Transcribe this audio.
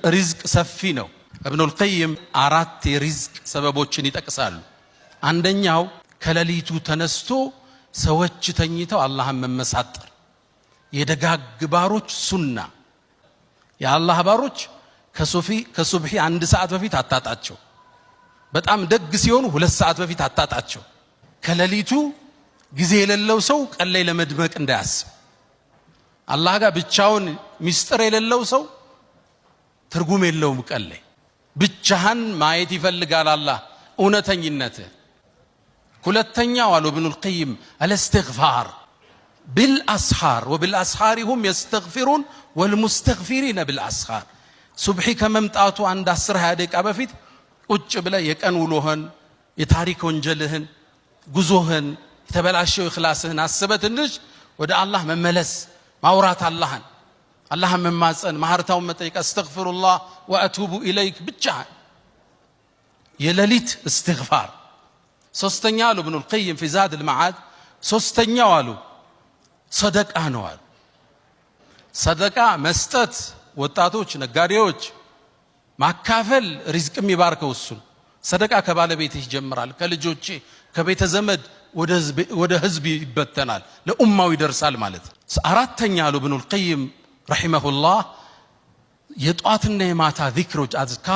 ሪዝቅ ሰፊ ነው። እብኑል ቀይም አራት የሪዝቅ ሰበቦችን ይጠቅሳሉ። አንደኛው ከሌሊቱ ተነስቶ ሰዎች ተኝተው አላህን መመሳጠር፣ የደጋግ ባሮች ሱና። የአላህ ባሮች ከሱብሒ 1 ሰዓት በፊት አታጣቸው። በጣም ደግ ሲሆኑ 2 ሰዓት በፊት አታጣቸው። ከሌሊቱ ጊዜ የሌለው ሰው ቀን ላይ ለመድመቅ እንዳያስብ። አላህ ጋር ብቻውን ሚስጥር የሌለው ሰው ትርጉም የለውም። ቀን ላይ ብቻህን ማየት ይፈልጋል አላህ እውነተኝነት። ሁለተኛው አሉ ኢብኑል ቀይም الاستغفار بالأسحار، وبالأسحار هم يستغفرون والمستغفرين بالأسحار። ሱብሒ ከመምጣቱ አንድ 10 20 ደቂቃ በፊት ቁጭ ብለህ የቀን ውሎህን፣ የታሪክ ወንጀልህን፣ ጉዞህን፣ የተበላሸው እኽላስህን አስበህ ትንሽ ወደ አላህ መመለስ፣ ማውራት፣ አላህን መማፀን፣ ማህርታውን መጠየቅ፣ أستغفر الله وأتوب إليك፣ ብቻህን የሌሊት እስትግፋር። ሶስተኛ አሉ ኢብኑል ቀይም في زاد المعاد፣ ሶስተኛው አሉ ሰደቃ ነው አሉ። ሰደቃ መስጠት፣ ወጣቶች፣ ነጋዴዎች ማካፈል፣ ሪዝቅ የሚባርከው እሱን። ሰደቃ ከባለቤትህ ይጀምራል፣ ከልጆቼ፣ ከቤተ ዘመድ፣ ወደ ህዝብ ይበተናል፣ ለኡማው ይደርሳል ማለት ነው። አራተኛ አሉ ኢብኑል ቀይም رحمه الله የጧትና የማታ ዚክሮች፣ አዝካር።